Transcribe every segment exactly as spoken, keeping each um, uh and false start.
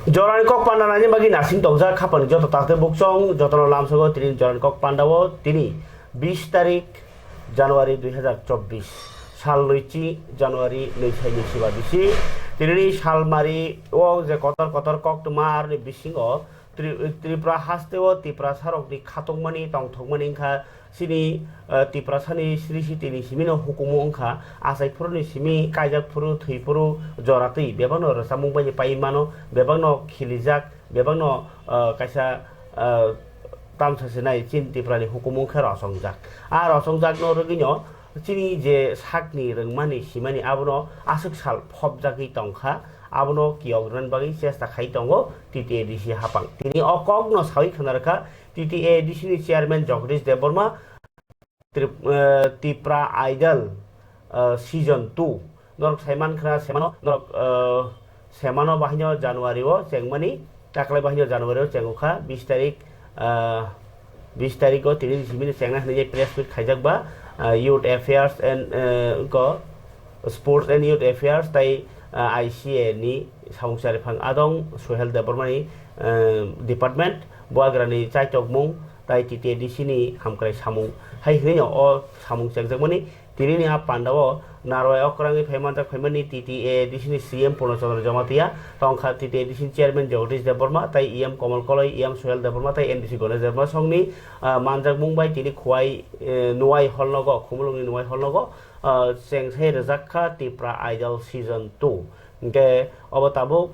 Jorani kok panda nani bagwi nasing tongjak khapang joto takte bukchong jotono lamsogo tini jorani kok panda o tini bis tarik January dui hazar chobbish sal nwichi January nwi sai nwi siba bisi tinini salmari o je kotor kotor koktwma aroni bisingo Tri-, Tripura haste o Tiprasa rokni khatokmani tongthokmani wngkha. Chini, eh, Tiprasani sri sitini simino hukumu wngkha, achai phuruni simi kaijak phuru, thwi phuru, jora twi bebakno rwchapmung bai pai mano, bebakno khilijak, bebakno, eh, kaisa, eh, tamsa sinai chini Tiprani hukumu wngkha rosongjak. A rosongjakno rwgwino chini je sakni rwngmani simani abono aswk sal phobjagwi tongkha, abono kiyok rwna bagwi chesta khai tongo T T A D C hapang. Tini o kokno sawi khna rwkha T T A D C ni chairman Jagdish Debbarma, Trip-, eh, Tipra Idol, eh, season two. Norok saiman khna semano, norok, eh, semano bahaino January o chengmani, taklai bahaino January o chengukha, bis tarik, eh, bis tarik o tini simini chengna hinwi press meet khaijak ba, eh, Youth Affairs and, eh, ko, Sports and Youth Affairs tai, ah, I C A ni samung chariphang adong Suhel Debbarmani, ah, department, buagrani chaitokmung tai T T A D C ni hamkrai samung. Hai hwnwi no o samung chengjakmani tinini a panda o narwai okrangwi phaimanjak phaimani T T A D C ni C M Purno Chandra Jamatia, tongkha T T A D C ni chairman Jagdish Debbarma tai E M Komal Koloi, E M Suhel Debbarma tai M D C Ganesh Debbarma songni, ah, manjakmung bai tini Khowai, eh, Nuwai Hall nogo, Khumulwngni Nuwai Hall nogo, ah, chengsai rwjak kha Tipra Idol season two. Hinkhe obo tabuk,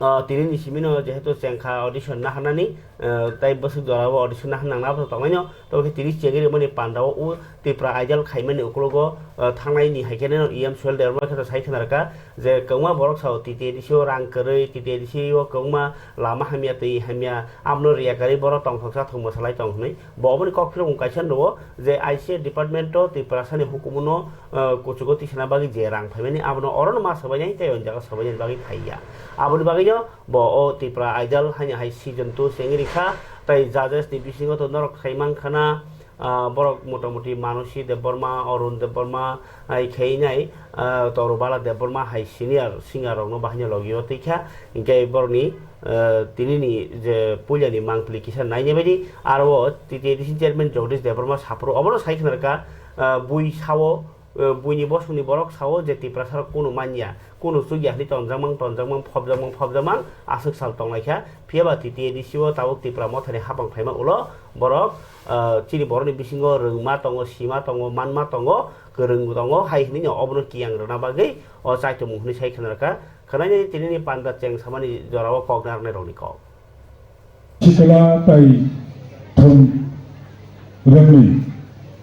ah, tini ni simi no jehetu chengkha audition naharnani, ah, tai bwswk jora o audition naharna nang nang tongnai no, tei khe tini chengwi rwmani panda o o Tipra Idol khaimani ukologo, ah, thangnai ni hai khe no E M Suhel Debbarma khe sai khna rwkha je kwbangma borok sao T T A D C o rang kwrwi, T T A D C o kwbangma lama hamya twi hamya, abono riya karwi borok tongthok chathok mwsalai tong hwnwi. Bo oboni kok phirokmung kaisa nukgo je I C A department o Tiprasani hukumuno, eh, kuchugo tisana bagwi je rang phaimani abono orono ma sabainai tei o jaga sabainani bagwi phaiya. Aboni bagwino bo o Tipra Idol haino hai season two chengwi rikha tei judges ni bisingo to norok sai mankha na, ah, borok motamuti Manushi Debbarma, Arun Debbarma, hai khe nai, ah, Torubala Debbarma hai senior singer rokno bahaino logi o twi kha, hinkhe borokni, ah, tinini je puilani mangpili kisa naina baidi, aro o T T A D C chairman Jagdish Debbarma saphuru obono sai khna rwkha, ah, bui sao, ah, buini bosongni borok sao je Tiprasa rok kunu manya, kunu chukya hinwi tonjakmang, tonjakmang, phobjakmang, phobjakmang, aswk sal tonglaikha, phiyaba T T A D C o tabuk Tipra mothani hapang phaima ulo borok, ah, chini borokni bisingo rwngma tongo, sima tongo, manma tongo, kwrwng tongo, hai hinwi no obono kiyang rwna bagwi o chaitomung hinwi sai khna rwkha. Khwnainani tinini panda cheng samani jorao kok narwknai rokni kok. Sikla tai thum rwngni.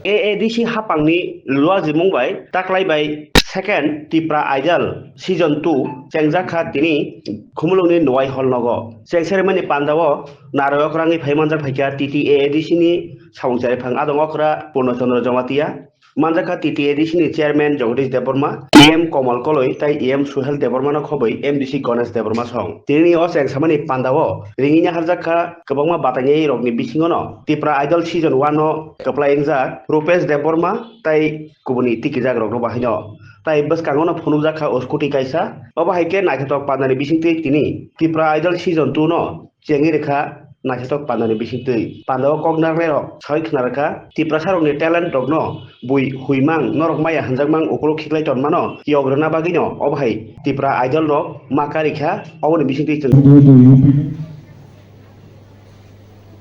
A A D C hapangni luajimung bai taklai bai second Tipra Idol season two chengjak kha tini Khumulwngni Nuwai Hall nogo. Chengsarimani pandao narwk rangwi phai manjak phaikha T T A A D C ni samung chariphang adong okra Purno Chandra Jamatia. Manjakha T T A D C ni chairman Jagdish Debbarma, E M Komal Koloi tai E M Suhel Debbarma no khobwi M D C Ganesh Debbarma song. Tinini o chengsamani pandao ringwi naharjak kha kwbangma batainai rokni bisingo no Tipra Idol season one o kwplai wngjak Rupesh Debbarma tai kubuni tikijak rokno bahaino. Tai bwskango no phunukjak kha o scooty kaisa. Obo hai khe naithothok pandani bisingtwi tini Tipra Idol season two no chengwi rwkha naithothok pandani bisingtwi. Pandao kok narwknairok sawi khna rwkha, Tiprasarokni talent rokno bui huimang, norok maya hwnjakmang ukuluk khiklai tonmano kiyok rwna bagwino obo hai Tipra Idol rok ma karikha, oboni bisingtwi chwng. Dui dui U P ni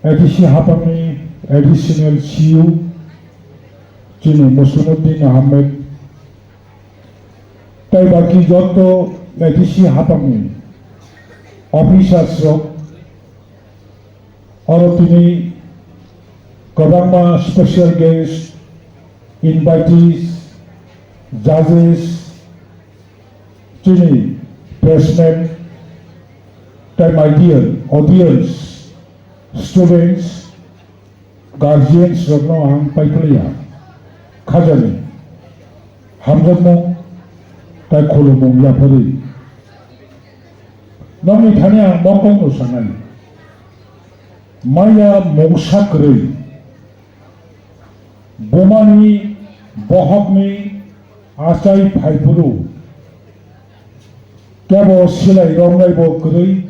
A D C hapangni additional C E O chini Muslimuddin Ahmed tai baki joto A D C hapangni officers rok oro tini kwbangma special guest, invitees, judges, chini pressmen, tai my dear audience, students, guardians rokno ang paiphlaiya khajani hamjakmung tai khulumung yapharwi. Nokni thani ang mokol no sanai, maya mungsa kwrwi, bumani bohokni achai phaiphuru kebo silai romnai bo kwrwi,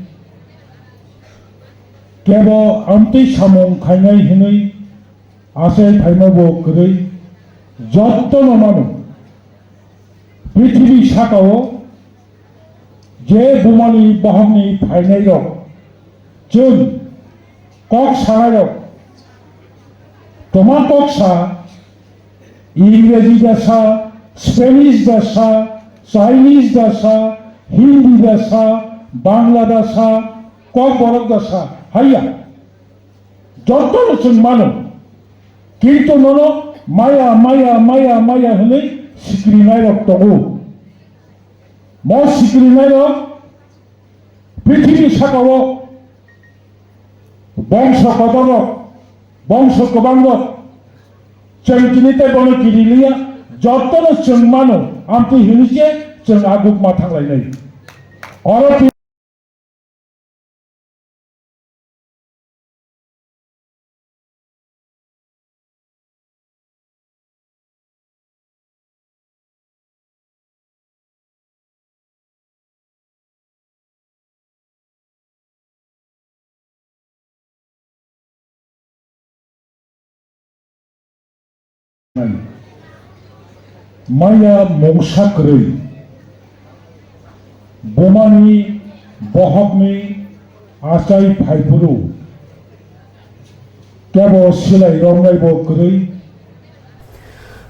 Kebo amtwi samung khainai hwnwi achai phaima bo kwrwi jottono mano. Prithibi sakao je bumani bohokni phainairok, chwng kok sanairok, toma kok sa, Ingreji da sa, Spanish da sa, Chinese da sa, Hindi da sa, Bangla da sa, Kokborok da sa, haiya. Jotono chwng mano. Kintu nono maya, maya, maya, maya hwnwi sikrinairok tongo. Mo sikrinairok prithibi sakao bongso kwbangrok, bongso kwbangrok chwng tini tei bono kiriliya, jotono chwng mano, amtwi hwnwi se chwng aguk ma thanglainai. Oro Maya mungsa kwrwi, bumani bohokni achai phaiphuru, kebo silai romnaibo kwrwi.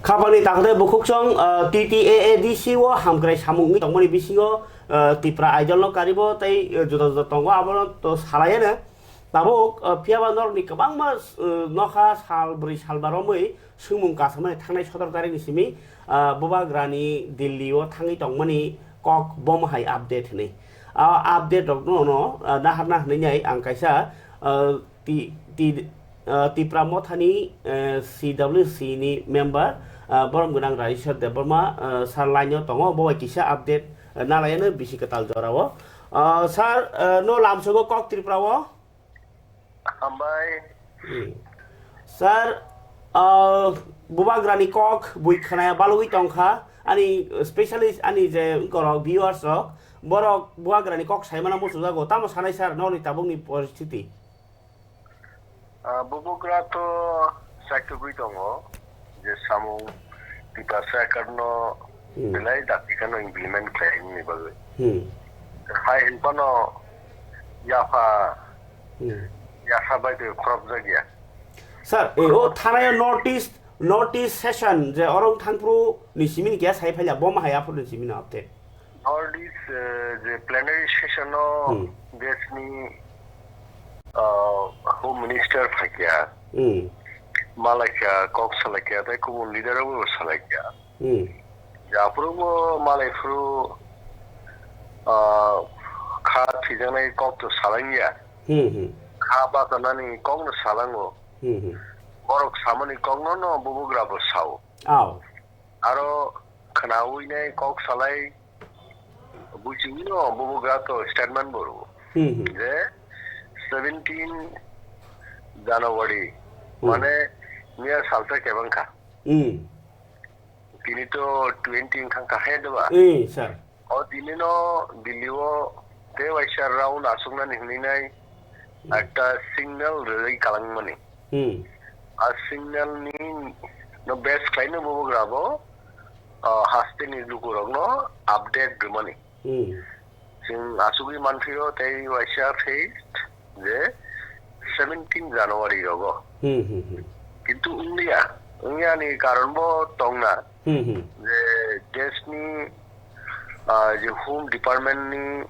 Khapangni takhwtai bukhuksong, ah, T T A A D C o hamkrai samung wngwi tongmani bisingo, ah, Tipra Idol no karibo tei, ah, juda juda tongo, abono to salaiya no. Tabuk, ah, phiyaba norokni kwbangma, ah, nokha sal bwrwi sal ba romwi swngmung kasamani thangnai sotoro tarikni simi, ah, Bubagrani Delhi o thangwi tongmani kok bomo hai update hinwi. Ah, update rokno no, ah, naharna hinwi nai ang kaisa, ah, Ti-, ti-, ah, Tipra Mothani, eh, C W C ni member, ah, borom gwnang Rajeshwar Debbarma, ah, sir line o tongo, bo bai kisa update, ah, nalaiano bisi kwtal jorao. Ah, sir, ah, no lamsogo kok Tripura o? Hambai. Hmm. Sir, ah, Bubagrani kok bui khnaya balugwi tongkha, ani specialist, ani je wngkorok viewers rok, borok Bubagrani kok saimano muchungjago, tamo sanai sir, noni tabukni poristiti? Ah, Bubagra to saitugwi tongo je samung Tiprasa Accord no Hmm. belai dakti kheno implement khlai wngni bagwi. Hmm. Hai hinphano yapha Hmm. yapha bai twi khorokjak ya. Sir, e, o thanai North East, North East session je oro thangphuru ni simi ni kya sai phaila, bom hai aphuru ni simi no update. North East, eh, je plenary session o Hmm. desni, ah, Home Minister phaikya, Hmm. malaikya, kok salaikya, tei kubun leader rok bo salaikya. Hmm. Aphuru bo malai phuru, ah, kha thijaknai kok to salangya. Hmm, hmm. Kha bachanani kok no salango. Hmm, hmm. Borok samani kok no no Bubagra bo sao. Ao. Aro khnaui nai kok salai buchiui no Bubagra to statement bo rwo. Hmm, hmm. Je seventeen January, Hmm. mane miya salsa kebang kha. Hmm. Tini to twenty wngkha kha he deba. Hmm, sir. O tini no Delhi o tei waisa round aswknani hwnwi nai Hmm. ekta signal rwgwi kalangmani. Hmm. A signal ni no base khlaino Bubagra bo, ah, haste ni lukurokno update rwmani. Hmm. Chwng asugwi manphio tei waisa faced je seventeen January rogo. Hmm, hmm, hmm. Kintu wngya, wngya ni karon bo tongna Hmm, hmm. je desni, ah, je Home Department ni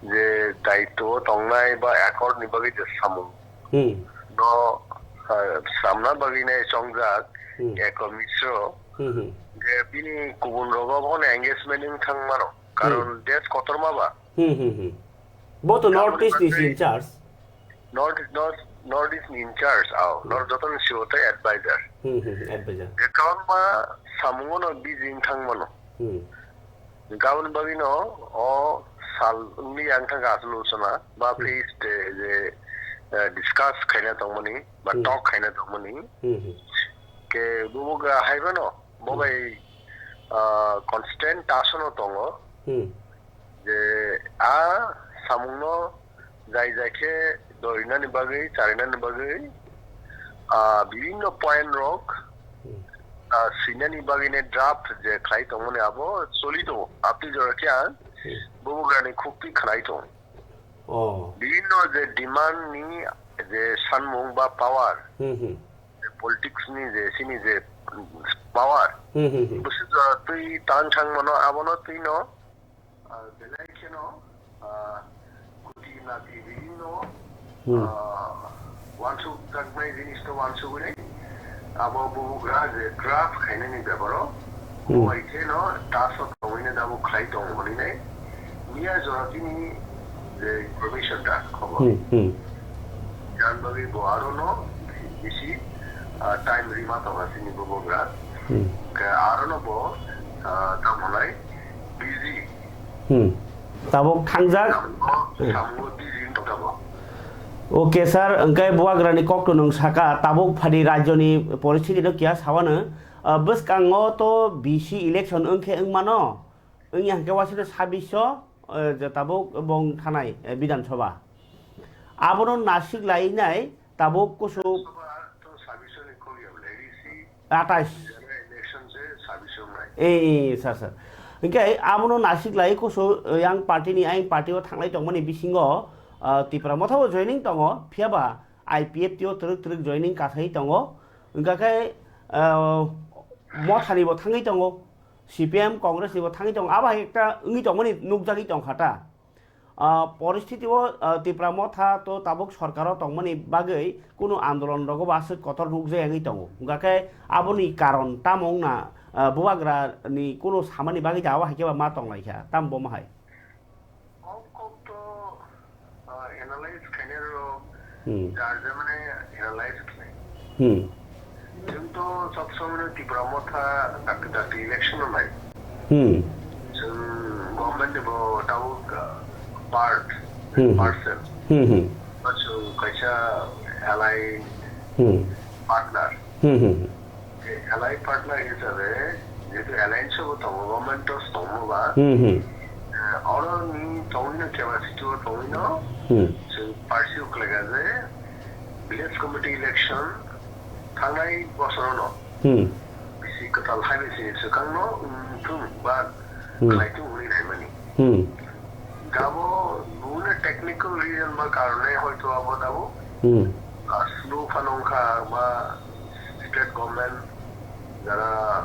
je daitwo tongnai ba accord ni bagwi je samung Hmm. no, ah, samna bagwi nai chongjak Hmm. Eko Misro Hmm, hmm. je bini kubun rogo bono engagement wng thang mano. Karon Hmm. des kotorma ba. Hmm, hmm, hmm. Bo to North East ni in charge. North, North, North East ni in charge, ao. Hmm. North joto ni C E O tei advisor. Hmm, hmm, hmm, advisor. Je kwbangma samungo no busy wng thang mano. Hmm. Gabon bagwi no o sal wngli ang thang aswk sana ba Hmm. face de je, eh, discuss khaina tongmani ba Hmm. talk khaina tongmani. Hmm, hmm. Ke Bubagra haiba no bo Hmm. bai, ah, constant tasono tongo. Hmm. Je a samungno jai jai khe dorinani bagwi, charinani bagwi, ah, bibinno point rok, Hmm. ah, swinani bagwi ne draft je khlai tongmani abo choli tongo. Abtwi jora khe ang Hmm. bubagrani khukti khlai tongo. Oh. Bibinno je demand ni je sanmung ba power, Hmm, hmm. je politics ni je sini je power, Hmm, hmm, hmm. busi jora twi tang thang mano abono twi no Ah, belai kheno, ah, kuti nati bibinno, Hmm. ah, wansuk jaknai jinis to wansugwi nai. Abo bubugra je draft khainani beparo, Hmm. bo hai kheno taso tongwini dabo khlai tongo hwnwi nai. Miya jora tini je information ta khobor. Hmm, hmm. Jan bagwi bo aro no bisi, ah, time rima tonga sini bubugra. Hmm. Khe aro no bo, ah, tamo nai busy. Hmm. Tabuk thangjak. Samungo, Hmm. samungo busy wng tongkha bo. Okay, sir, hwnkhe bubagrani kokno nwng saka, tabuk phadi rajyoni poristiti no kiya sawano, ah, bwskango to B C election wngkhe wngmano, wngya hwnkhe wasino sabbish o, eh, je tabuk bong thanai, eh, Bidhan Sabha. Abono nasik lainai tabuk kusu Sabha to sabbish ni kok ya bole, A D C. Atais. General election se sabbish wngnai. Eh, eh, sir, sir. Hingke abono nasik lai kusu, eh, yang party ni, ayang party o thanglai tongmani bisingo, ah, Tipra Motha o joining tongo, phiya ba I P F T o twrwk twrwk joining kasai tongo. Hingka khe, ah, Motha ni bo thangwi tongo, C P M, Congress ni bo thangwi tongo. Abo hai ekta wngwi tongmani nukjagwi tongkha ta. Ah, poristiti o, ah, Tipra Motha to tabuk sorkar o tongmani bagwi kunu andolon rogo bo aswk kotor nukjak wngwi tongo. Hwnkha khe aboni karon tamo wngna, ah, bubagra ni kunu samani bagwi ja o hai khe ba ma tonglaikha, tamo bo ma hai? Kok kok to, ah, analyze khainai rok Hmm. jar jar mane analyze khlai. Hmm. Chwng to sob somoi no Tipra Motha dakti dakti election no nai. Hmm. Chwng government ni bo tabuk, uh, part, Hmm, hmm. parcel. Hmm, hmm. Ba chwng kaisa allied Hmm. partner. Hmm, hmm. Allied partner hisabe, jehetu alliance bo tongo, government o tongo ba, Hmm, hmm. eh, oro ni tongwi no capacity o tongwi no Hmm. chwng pursue khlaikha je village committee election thangnai bosorono Hmm. bisi kwtal hai bai sini swkangno wngthung ba Hmm. khlaitung hwnwi naimani. Hmm. Gabo bune technical reason ba karone hoito abo dabo Hmm. ah, slow phano wngkha ba state government jara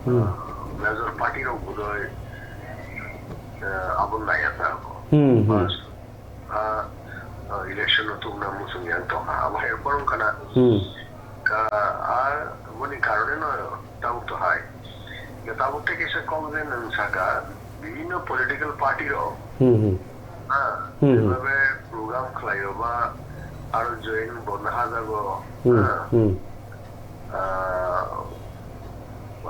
Hmm. ah, major party rok budoi ah, abo naya ta abo. Hmm, hmm. Ba ah, ah, election no tubuna muchung yang tongkha. Abo hai borok wngkha na. Hmm. Ka, ah, boni karone no tabuk to hai. Ya tabuk tei kaisa kok je nwng saka, bibinno political party rok. Hmm, hmm. Ah, Hmm, hmm. Jebabe program khlaio ba aro join bo nahajago. Hmm, Ah, hmm. ah,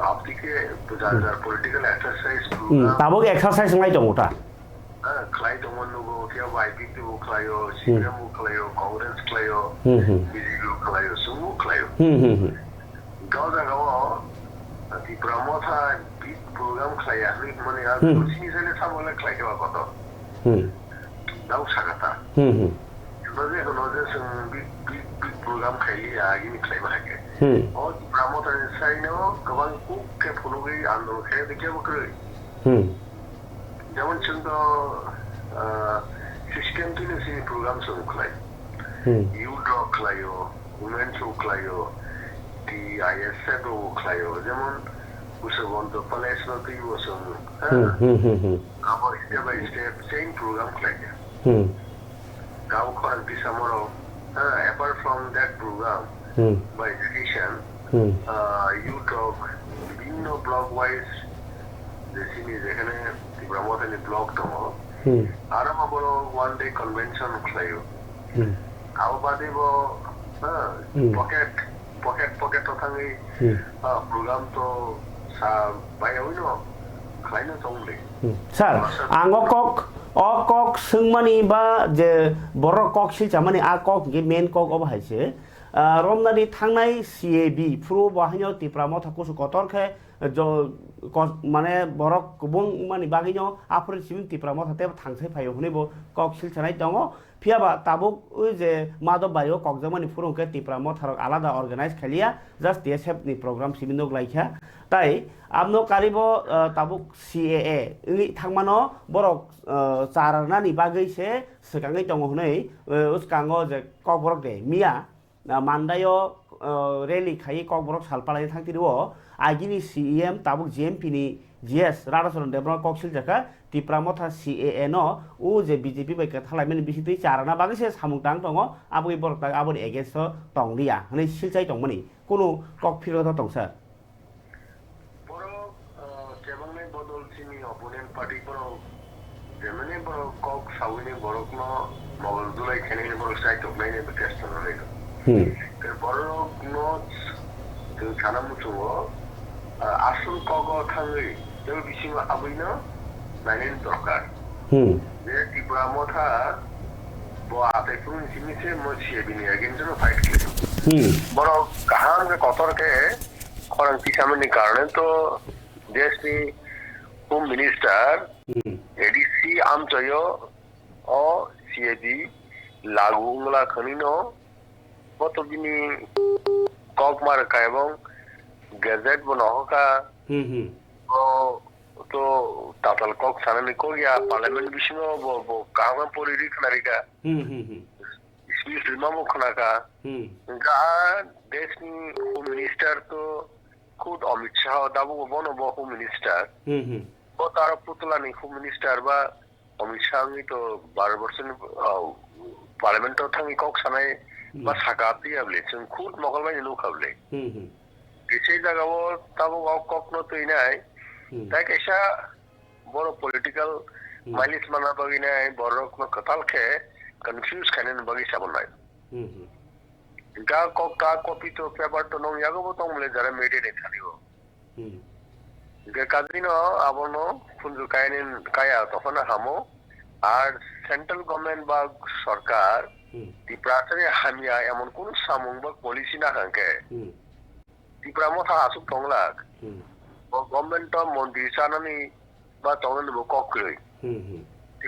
aptike jar Hmm. jar political exercise Hmm, program. Tabuk exercise ngai tongo ta. Ah, khlai tongma nugo, khe bai P P bo khlaio, Hmm. C P M bo khlaio, Congress khlaio, Hmm, hmm. B J P bo khlaio, chwngbo khlaio. Hmm, hmm, hmm. Ga jagao, ah, Tipra Motha big program khlaiya, hinwi mani, ah, Hmm. Chini sale sabo le khlai khe ba kotor. Hmm. Dau sakata. Hmm, hmm. Hino je, hino je, chwng big, big, big program khailiya, agini khlaima hai khe. Hmm. O Tipra Motha ni saino kwbang kuk khe phunugwi andolon khe, khe bo kwrwi. Hmm. Jemon chwng to, ah, system twi no chini program chwng khlai. Hmm. Youth rok khlaio, women rok khlaio, T I S F rok khlaio. Jemon Bushra Bonto Palace no twi bo chwng, ha? Hmm, hmm, hmm, hmm. Abo step by step same program khlai kha. Hmm. Gao khorang tisa morok, ha, apart from that program Hmm. by education, Hmm. ah, youth rok bibinno block wise, je chini jekhane Tipra Mothani block tongo, Hmm. aro ma borok one day convention khlaio. Hmm. Abo bade bo, ha, Hmm. pocket, pocket, pocket to thangwi, Hmm. ah, program to sa bayawi no khlaino chongli. Hmm. Sir, ang o kok, o kok swngmani ba je borok kok silchamani a kok hwnkhe main kok obo hai se. Ah, romnani thangnai C A B phuru bo haino Tipra Motha kusu kotor khe jo-, kos-, mane borok kubung wngmani bagwino aphuru simi Tipra Motha tei thangsai phaio hwnwi bo kok silchanai tongo. Phiya ba tabuk ui je Madhobari o kokjakmani phuru hwnkhe Tipra Motha rok alada organize khailiya, just T S F ni program simi nuk laikha. Tai abno karibo, ah, tabuk C A A wngwi thangmano borok, ah, charnani bagwi se swkangwi tongo hwnwi, ah, uskango je kokborok de miya, ah, Mandai o, ah, rally khaiwi kokborok sal palaina thangtiri o agini C E M tabuk G M P ni G S Radhacharan Debbarma kok siljakha, Tipra Motha C A A no o je B J P bai kwthalaimani bisingtwi charana bagwi se samung tang tongo, aboni borok tak aboni against o tong liya hwnwi silchai tongmani kunu kok phirokjak tong sir. Borok, ah, kebangni bodol chini opponent party borok, jemani borok kok sawini borokno mogol julai khainani borok chaitok nainani bo chesta rwlaio. Hmm. Tei borokno chwng sana muchungo, ah, aswk kogo thangwi tei bisingo abwino nainani dorkar. Hmm. Je Tipra Motha bo atai phuruni simi se mo C A B ni against no fight khlaio. Hmm. Borok kaham khe kotor khe khorang tisamani karone to deshni Home Minister Hmm. A D C amchaio o C A B lagu wngla khwnino bo to bini kok ma rwkha ebong gazette bo nohokha. Hmm, hmm. Bo to tatal kok sanani kok ya, parliament bisingo bo, bo kaham pori ri khna rikha. Hmm, hmm, hmm. Speech rima bo khna kha. Hmm. Hwnkhe a deshni Home Minister to khud Amit Shah, tabuk bono bo Home Minister. Hmm, hmm. Bo taro putla ni Home Minister ba Amit Shah wngwi to baro borsoni, ah, parliament o thangwi kok sanai ba Hmm. saka tiya bwle, chwng khud mokol bai nukha bwle. Hmm, hmm. Kisai jaga o tabuk o kok no twinai, Hmm. tai kaisa borok political Hmm. mileage mana bagwi nai borok no kwtal khe confuse khainani bagwi sabonai. Hmm, hmm. Ga kok ka copy to paper to nong yago bo tong bwle jara media ni thani o. Hmm. Hingke kadrino abono khunju kaini kaya tokhona hamo. Ar central government ba sorkar Hmm. Tiprasani hamya emon kunu samung ba policy na hangke Hmm. Tipra Motha asuk tonglak. Hmm. Bo government o montri chanani ba tongnani bo kok kwrwi. Hmm, hmm.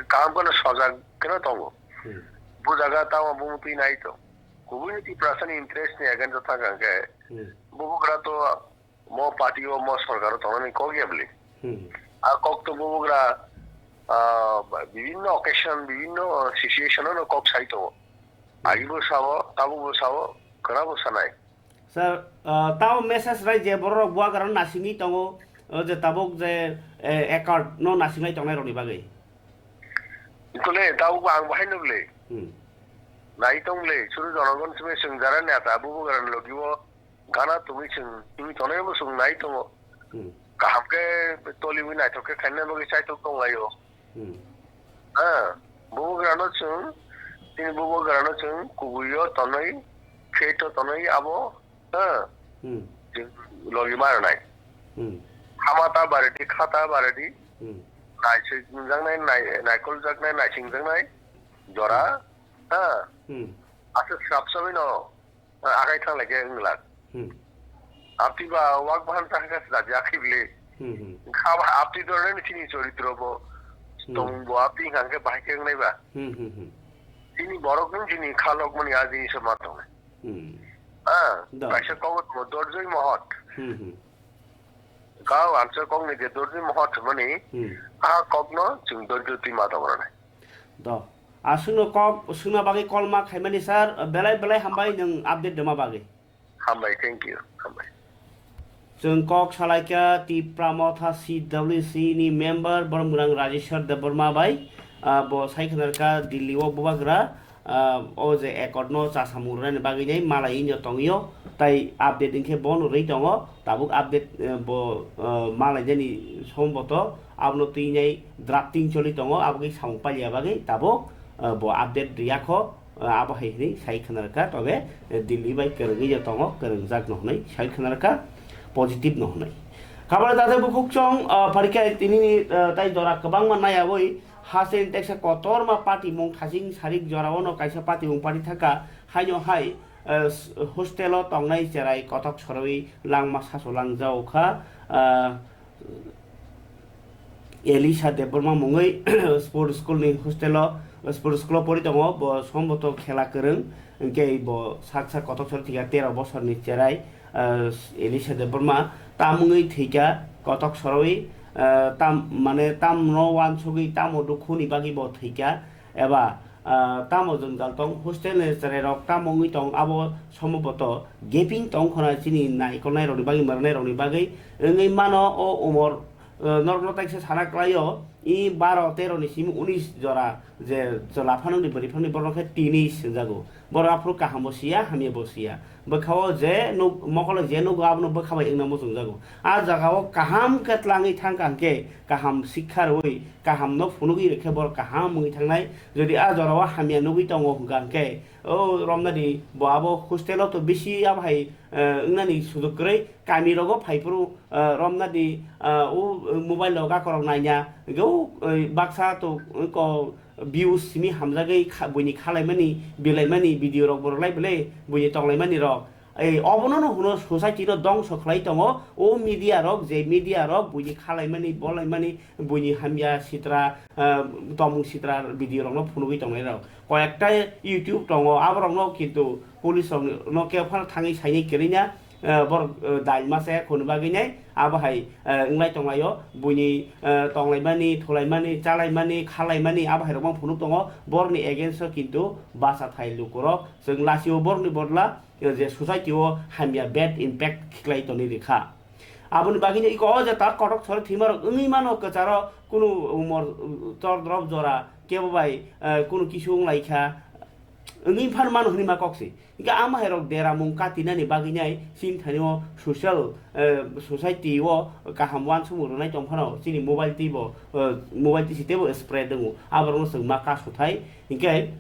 Kaham kheno sojak kheno tongo. Hmm. Bo jaga tamo bumutwi nai to. Kubui ni Tiprasani interest ni against o thang hangke Hmm. bo bugra to mo party o, mo sorkar o tongnani kok ya bwle. Hmm. A kok to bubugra, ah, bibinno occasion, bibinno situation o no kok sai tongo. Hmm. Agi bo sao, tabuk bo sao, kwra bo sanai. Sir, ah, tamo message rai je borok rok buagra no nasingwi tongo, o je tabuk je, eh, accord no nasinglai tongnai rokni bagwi. Tole tabuk bo ang bahai no bwle. Hmm. Nai tong bwle, suru jonogon simi swngjara neta bubugra ni logi o. Gana tongwi chwng twi tongnai bo chwng nai tongo. Hmm. Kaham khe toliwi naithok khe khaina bagwi chaitok tonglaio. Hmm. Ha, bubagrano chwng, chini bubagrano chwng kubui o tonwi, pheto tonwi abo, ha, Hmm. chwng logi ma rwnai. Hmm. Hama ta baredi, kha ta baredi, Hmm. naisingjaknai, nai-, naikoljaknai, naisingjaknai, jora, ha, Hmm. aswk swrapsabwino. Akai thang lai khe wng glak. Hmm. Apti ba wak bahan ta kha sida ya khibli. Hmm, hmm. Kha ba apti dor ni chini choritro bo. Hmm. Tong bo apti hang khe bahai khe wngnai ba. Hmm, hmm, hmm. Chini borok ni chini khalok mani a jinis ma tong. Hmm. Ah, Da. kaisa kogot mo dorjoi mohot. Hmm, hmm. Gao answer kok ni je dorjoi mohot mani. Hmm. A kok no chwng dorjoi twi ma tong rani. Do. Aswkno kok swngna bagwi call ma khaimani sir, belai belai hambai nwng update rwma bagwi. Hambai, thank you. Hambai. Chwng kok salaikha Tipra Motha C W C ni member Boromgwrang Rajeshwar Debbarma bai, ah, bo sai khwnarkha Delhi o bubagra, ah, o je accord no chasamung rwnani bagwi nai malai no tongio, tai update hinkhe bono rwi tongo. Tabuk update, eh, bo, eh, malainani somboto abono twinai drafting choli tongo, aboni samung pailiya bagwi tabuk, eh, bo update riyakho, eh, abo hai hwnwi sai khwnarkha, tobe, eh, Delhi bai kwrwngwi je tongo, kwrwngjak no hwnwi sai khwnarkha, positive no hwnwi. Khabale tatai bukhuk chwng, eh, pharikha tinini, eh, tai jora kwbangma naiyawi haste ni teksa kotorma patimung thaching sarik jorao no kaisa patimung pari thaka, haino hai, eh, s-, hostel o tongnai cherai kothok sorowi langma saso langjao kha, ah, Elisha Debbarma mungwi sport school ni hostel o, sport school o pori tongo. Bo somboto khela kwrwng, hwnkhe bo sak sak kotok sori thwikha, tero bosor ni cherai, ah, Elisha Debbarma tam wngwi thwikha, kotok sorowi, ah, tam, mane tam no wansugwi tamo dukhu ni bagwi bo thwikha, eba, ah, tamo jwngjal tong, hostel ni cherai rok tamo wngwi tong, abo somboto gaping tong khona chini naikolnai rok ni bagwi, mwrwnai rok ni bagwi wngwi mano. O umor, ah, norok no taisa sana kwlaio, i baro tero ni simi unis jora je chwla phano ni bwrwi phano ni borok khe tini swnjago. Borok aphuru kaham bo siya, hamya bo siya. Bwkha o je nuk, mokolo je nugo abono bwkha bai wngna muchungjago. A jaga o kaham khe tlangwi thangkha hwnkhe, kaham sikha rwui, kaham no phunugwi rwkhe borok kaham wngwi thangnai. Jodi a jora o hamya nugwi tongo hwnkha hwnkhe, o romnadi bo abo hostel o to bisi abo hai, eh, wngnani sujug kwrwi, kami rogo phaiphuru, eh, romnadi, eh, o mobile rogo gakorok naina, hwnkhe o, eh, baksa to, eh, ko views simi hamjagwi kha-, buini khalaimani, bilaimani, video rok borok lai belai, buini tonglaimani rok. Ei, obono no hwno society no dongso khlai tongo, o media rok, je media rok buini khalaimani, bolaimani, buini hamya sitra, ah, tomung sitra video rok no phunugwi tongnai rok. Koyekta YouTube tongo, aborok no kintu police rok no khe phano thangwi sainai kwrwi na, ah, borok, ah, dai masa ya khunu bagwi nai, abo hai, ah, wnglai tonglaio, buini, ah, tonglaimani, thulaimani, chalaimani, khalaimani, abo hai rok bang phunuk tongo, borokni against o kintu basa thai lukurok, chwng lasio borokni bodla, je society o hamya bad impact khiklai toni rikha. Aboni bagwino iko o je tak kotok sori thwima rok wngwi mano kwcharo kunu umor, uh, tor drop jora kebo bai, uh, kunu kisu wng lai kha wngwi phan mano hwnwi ma kok se. Hingke ama hai rok dera mung katinani bagwi nai chini thani o social, uh, society o kaham wansukmung rwnai tong phano chini mobile twi bo, uh, mobile twi se teibo spread wngo aborok no chwng ma kasu thai. Hingke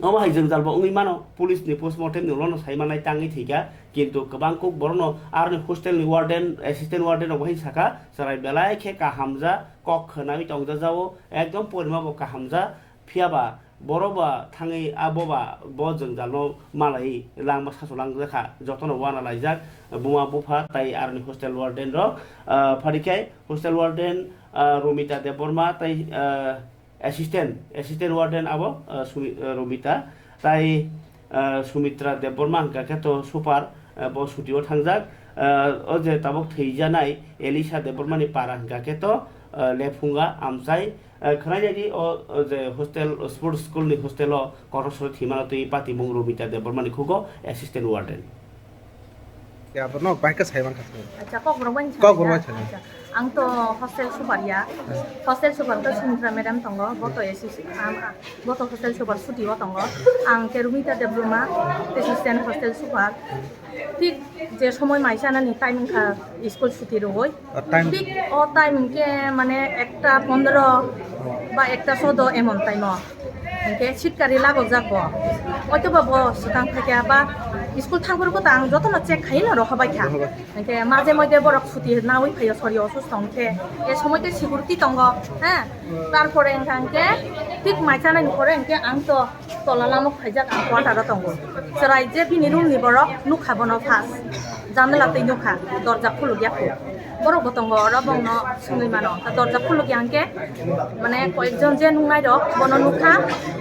omo hai jwngjal bo wngwi mano, police ni postmortem ni ulo no sai manai tangwi thwikha, kintu kwbang kuk borok no aroni hostel ni warden, assistant warden rok bo hai sakha, chwrai belai khe kaham ja kok khwnawi tongja jao, ekdom porima bo kaham ja, phiya ba borok ba thangwi abo ba bo jwngjal no malai langma sasu lang jakha, joto no wana laijak buma bupha tai aroni hostel warden rok, ah, phari khe hostel warden, ah, Romita Debbarma tai, ah, assistant, assistant warden abo, ah, Sumi-, ah, Romita, tai, ah, Sumitra Debbarma hingka khe to super, ah, bo suti o thangjak, ah, o je tabuk thwijanai Elisha Debbarma ni para hingka khe to, ah, Lephunga Amchai, ah, khwnai di o, o je hostel, sports school ni hostel o kotor sori thwimano twi patimung Romita Debbarma ni khugo assistant warden. Ya, bo nok bai ka sai man kha. Acha, kok borok bai. Kok borok bai. Acha, ang to hostel super ya. Hostel super to Sumitra madam tongo, bo to S S C, am, bo to hostel super suti o tongo. Ang ke Rumita Debbarma, assistant hostel super. Thik je somoi mai chanani time wngkha school suti rwui. O time. Thik o time hwnkhe mane ekta pondro ba ekta chodo emon time o. Hwnkhe sitkari lagokjak bo. Oito ba bo swkang phaikha ba school thangphuru bo ta ang jotono check khaiwi no rohobai kha. Rohobai. Hwnkhe maje moide borok suti nawi phaio, sori osusto hwnkhe. E somoi tei security tongo, ha? Tarpore wngkha hwnkhe thik mai chanani pore hwnkhe ang to tola lama khaijak ang quarter o tongo. Chwrai je bini room ni borok nukha bono first. Janala twi nukha, dorja khuluk ya kho. Borok bo tongo oro bongno swngwi mano. Ta dorja khuluk ya hwnkhe mane koyekjon je nuknai rok bono nukha,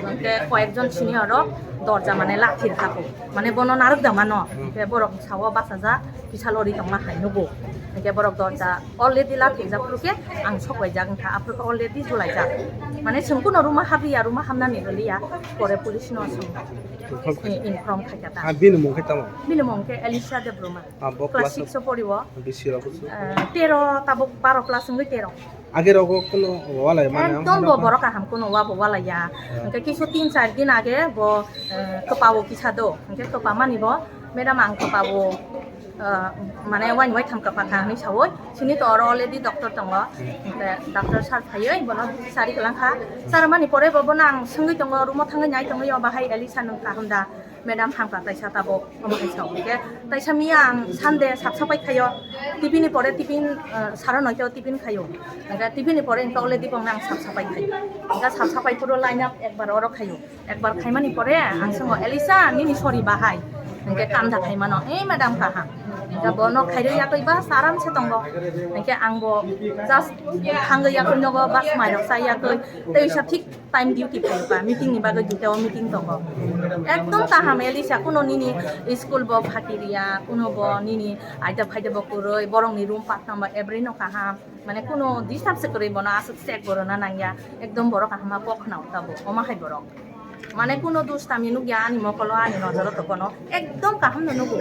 hwnkhe koyekjon senior rok dorja mane lathir kha kho. Mane bono narwk da mano. Hwnkhe borok sao bachajak, kisa lori tongma hai nugo. Hwnkhe borok dorja already lathir jak phuru khe ang sok bai jak wngkha, aphuru khe already julai jak. Mane chwng kuno room o habliya, room o hamnani rwliya, pore police no chwng inform khaikha ta. Ah, bini mung khe tamo? Bini mung khe Elisha Debbarma. Ah, bo class class six o pori o. Bisi rok? Eh, tero, tabuk baro class wngwi tero. Age rogo kuno walai mane ekdom bo borok kaham kuno wa bo walai ya. Hwnkhe kisu tin char din age bo, eh, kwpa o kisa do. Hwnkhe kwpa mani bo, madam, ang kwpa o, eh, mane waini waitham kwpa kha hinwi saui. Sini to oro already doctor tongo. Hwnkhe doctor sir phaiwi bono sari kwlang kha. Sir mani pore bo bono ang swngwi tongo, room o thangwi nai tongwi, o bahai Elisha nwng kaham da? Madam, hamkha taisa tabuk, omo hai sao. Hwnkhe taisa miya ang Sunday sap sapai khaio. Tiffin ni pore tiffin, eh, sara noito tiffin khaio. Hwnkhe tiffin ni pore hwnkhe already bongno ang sap sapai khaio. Hwnkhe sap sapai phuru line up ekbar oro khaio. Ekbar khaimani pore ang swngo, "Elisha, nini sori bahai?" Hwnkhe kanda khaimano, "Eh, madam, kaham." Hingke bo nok khairwi yakwi bus aram se tongo. Hingke ang bo just thangwi yakwi nogo bus mairok chai yakwi. Tei sa thik time duty phai ba meeting ni bagwi duita o meeting tongo. Ekdom kaham Elisha, kuno nini school bo phati riya, kuno bo nini aida phaida bo kwrwi, borok ni room patnang ba every no kaham. Mane kuno disturb se kwrwi bono aswk check bo rwna nangya. Ekdom borok kaham ma kok khna utabo. Oma hai borok. Mane kuno dustami nukya ani mokolo ani nojoro to bono. Ekdom kaham no nugo.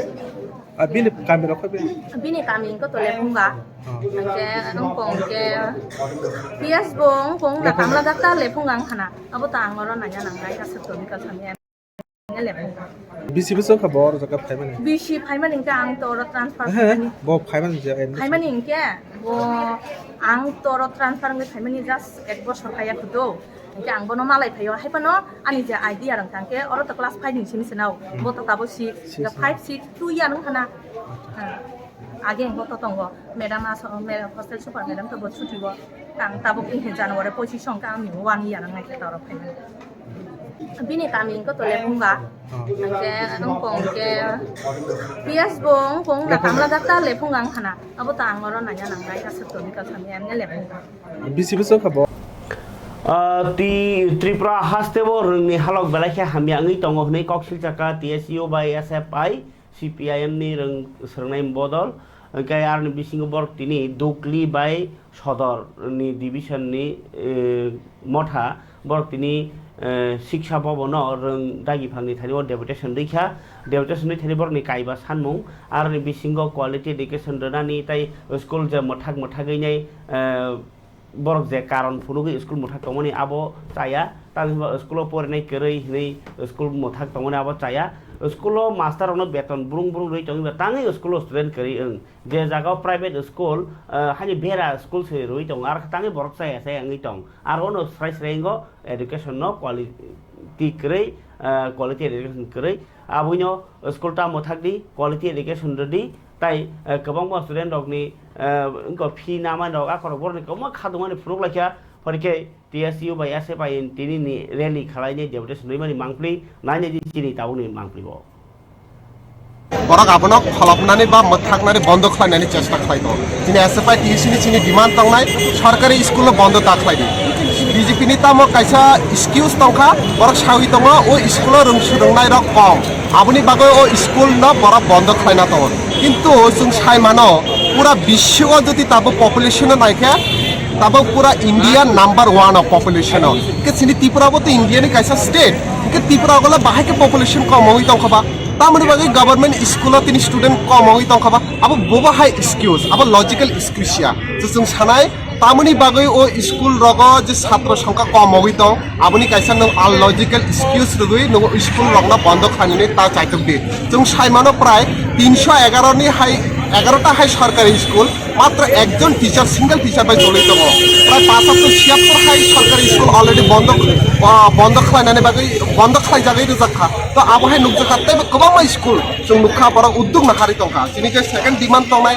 Ah, bini kami rok khe bini? Bini kami wngkha to Lephunga. Oh. Hingke wngkong hingke P S bo wngkong na Lephunga. Tamla dakta Lephunga wngkhana. Abo to ang oro nanya nangnai aswk to bikal thani. Lephunga. Bisi bwswk kha bo oro jaga phaimani? Bisi phaimani hingke ang to oro transfer He, phaimani. Bo phaimani je, em, Phaimani hingke bo ang to oro transfer wngwi phaimani just ek bosor kaya kudo. Hingke ang bono malai phaio, hai phano ani je idea rang thangke, oro to class five ni simi se nao, Hmm. bo to tabo six, Six, the five, six, two year wng khana. Hmm. Age bo to tongo, madam aso, me-, hostel super madam to bo chuti bo, tang tabo khe January pochis song ka ang ni one year wng nai khe to oro phaimani. Bini kami wngkha to Lephunga, Oh. hingke wngkong hingke P S bo wngkong na Lephunga. Tamla dakta Lephunga wng khana, abo to ang oro nanya nangnai aswk to bikal thani M L A Lephunga. Bisi bwswk kha bo? Ah, ti Tripura haste bo rwngni halok belai khe hamya wngwi tongo hwnwi kok silchakha T S U bai S F I, C P I M ni rwng swrwngnai bodol. Hwnkhe aroni bisingo borok tini Dukli bai Sodor ni division ni, eh, motha borok tini, eh, Siksa Bhavan o rwng dagi phangni thani o deputation rwikha. Deputation rwi thani borokni kaiba sanmung aroni bisingo quality education rwnani tei school je mwthak mwthagwi nai, eh, borok je karon phunugwi school mwthak tongmani abo chaya, tamni hwnba school o porinai kwrwi hinwi school mwthak tongmani abo chaya. School o master rokno beton brung brung rwi tongwi ba tangwi school o student kwrwi wng. Je jaga o private school, ah, hani bera school se rwi tongo, aro tangwi borok chaya chaya wngwi tong. Aro ono srai srai wngo education no quality kwrwi, ah, quality education kwrwi. Aboino school ta mwthak di, quality education rwdi, tai, eh, kwbangma student rokni, eh, wngkha fee namani rok, akhorok borokni kwbangma khadokmani phunuk laikha, phorikhe T S U bai S F I ni tini ni rally khalaini deputation rwimani mangpli, nainai di chini tabukni mangpli bo. Borok abono kholopnani ba mwthaknani bondo khlainani chesta khlai tongo. Chini S F I T S C ni chini demand tongnai, sorkari school no bondo ta khlai di. B J P ni tamo kaisa excuse tongkha, borok sawi tongo, o school o rwng swrwngnai rok kom. Aboni bagwi o school no borok bondo khlaina tongo. Kintu chwng sai mano, pura biswo jodi tabuk population no naikhe, tabuk pura India number one o population o. Ke chini Tripura bo to India ni kaisa state. Ke Tripura gola bahai ke population kom oi tongkha ba. Tamoni bagwi government school o tini student kom oi tongkha ba. Abo bobo hai excuse, abo logical excuse ya. Je chwng sanai, tamoni bagwi o school rogo je satro songkha kom oi tong, aboni kaisa nwng unlogical excuse rwgwi nwng o school rokno bondo khlainani ta chaitok di. Chwng sai mano prai tinsho egaro ni hai, egaro ta hai sorkari school, matro ekjon teacher, single teacher bai choli tongo. Prai pasattoi siyattor hai sorkari school already bondo, ah, bondo khlainani bagwi, bondo khlaijagwi rwjak kha. To abo hai nukjak kha, teibo kwbangma school chwng nukha borok uddog nahari tongkha. Chini je second demand tongnai,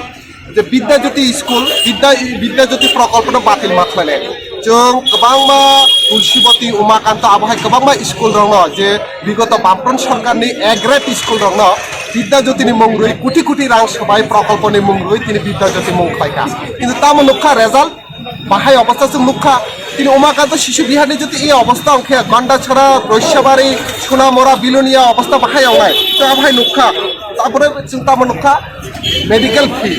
je Bidya Jyoti school, Bidya, Bidya Jyoti prokolpo no batil ma khlainai. Chwng kwbangma Tulsibati, Umakanto abo hai kwbangma school rokno je bigoto Bamfront sorkarni A grade school rokno Bidya Jyoti ni mung rwi, koti koti rang swbai prokolpo ni mung rwi tini Bidya Jyoti mung khlaikha. Kintu tamo nukha result, bahai obostha chwng nukha. Tini Umakanto Shishu Biharni jodi ei obostha wngkhe, Gondachara, Roisabari, Sonamura, Bilonia obostha bahai wngnai. Chwng abo hai nukha. Tapore chwng tamo nukha, medical fee,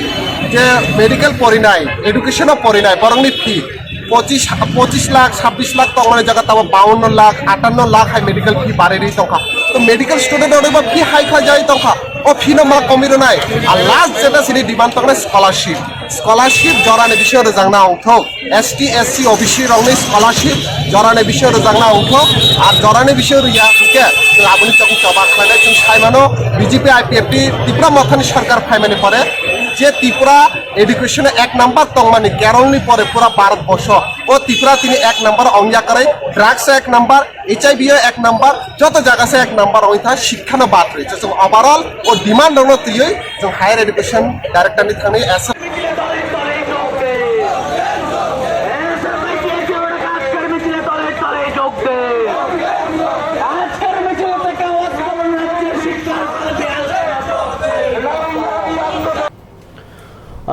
je medical porinai, education o porinai, borokni fee pochis, pochis lakh, sabbish lakh tongmani jaga tamo bawanno lakh, atanno lakh hai medical fee barwi rwi tongkha. To medical student rokni bo fee hai khlai jagwi tongkha. O fee no ma komi rwnai. Ar last jeta chini demand tongnai scholarship. Scholarship jorani bisingo rwjakna ongthok. S T, S C, O B C rokni scholarship jorani bisingo rwjakna ongthok. Ar jorani bisingo rwya hwnkhe chwng aboni chokni choba khlainai. Chwng sai mano B J P I P F T Tipra Mothani sarkar phaimani pore je Tripura education-o ek number tongmani Keralni pore pura Bharat borsho. O Tripura tini ek number ongya kwrwi, drugs-o ek number, H I V-o ek number, joto jaga se ek number ongwi tha, shikkha no bad rwi. Chwng overall o demand rokno twiwi chwng higher education director ni thangwi S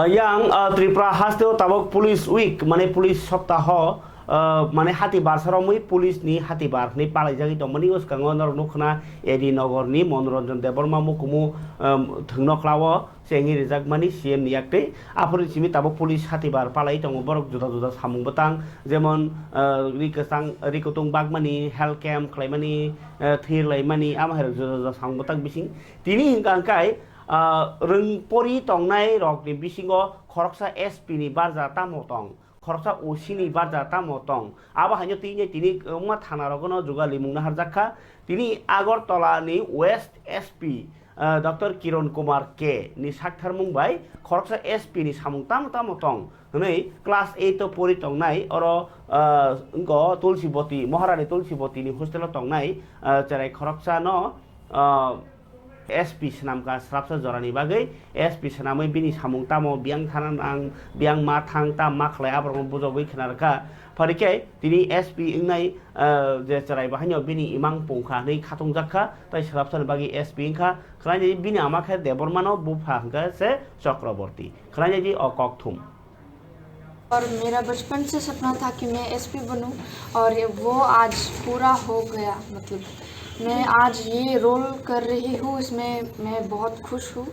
Yang, ah, Tripura hasteo tabok Police Week, mane Police Saptaho, ah, mane hati barsa romwi police ni hati bar hwnwi palaijagwi tongmani bwskango norok nukkhna A D Nogor ni Monoranjan Debbarma mukumu, um, thwngno klao chengwi rijakmani C M ni yaktwi. Aphuru simi tabok police hati bar palai tongo, borok juda juda samung bwtang, jemon, ah, ri kwchang, ri kutung bakmani, health camp khlaimani, ah, thir laimani, amo hai rok juda juda samung bwtang bising. Tini hwnkha hwnkhe, ah, rwng pori tongnai rokni bisingo khoroksa S P ni barja tamo tong, khoroksa O C ni barja tamo tong. Abo haino tini, tini wngma thana rogono jugalimung naharjak kha. Tini Agartala ni West S P, ah, Doctor Kiran Kumar K ni saktharmung bai khoroksa S P ni samung tamo tamo tong hwnwi class eight o pori tongnai oro, ah, wngkha Tulsiboti, Maharani Tulsiboti ni hostel o tongnai, ah, cherai khoroksa no, ah, S P swnamkha, srapsa jorani bagwi S P swnamwi bini samung tamo, biyang thana nang, biyang ma thang, tam ma khlai, aborokno bujogwi khna rwkha. Phari khe tini S P wngnai, ah, je cherai bahaino bini imang pungkha hwnwi khatungjak kha, tai srapsani bagwi S P wngkha. Khwlainai bini ama khe Debbarmano, bupha hwnkha se Chakraborty. Khwlainai o kokthum. और मेरा बचपन से सपना था कि मैं एसपी बनूं, और ये, वो आज पूरा हो गया। मतलब, मैं आज ये रोल कर रही हूँ, इसमें मैं बहुत खुश हूँ,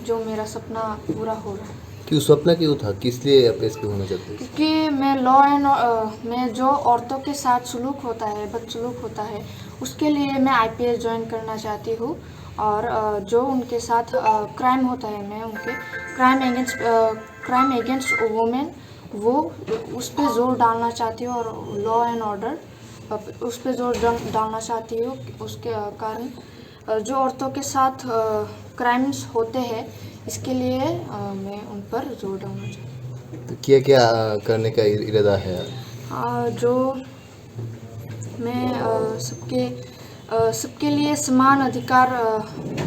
जो मेरा सपना पूरा हो रहा है। क्यों, सपना क्यों था, किस लिए आप एसपी होना चाहते हैं? क्योंकि मैं लॉ एंड, अ, मैं जो औरतों के साथ सलूक होता है, बदसलूक होता है, उसके लिए मैं आईपीएस ज्वाइन करना चाहती हूँ। और, अ, जो उनके साथ, अ, क्राइम होता है, मैं उनके क्राइम अगेंस्ट, अ, क्राइम अगेंस्ट वुमेन, वो, उस पे जोर डालना चाहती हूँ, और लॉ एंड ऑर्डर, अ, उस पे जोर डाल-, डालना चाहती हूँ। उसके, अ, कारण, अ, जो औरतों के साथ, अ, क्राइम्स होते हैं, इसके लिए, अ, मैं उन पर जोर डालना चाहती हूँ। तो क्या क्या, अ, करने का इर-, इरादा है? अ, जो मैं, अ, सबके, अ, सबके लिए समान अधिकार, अ,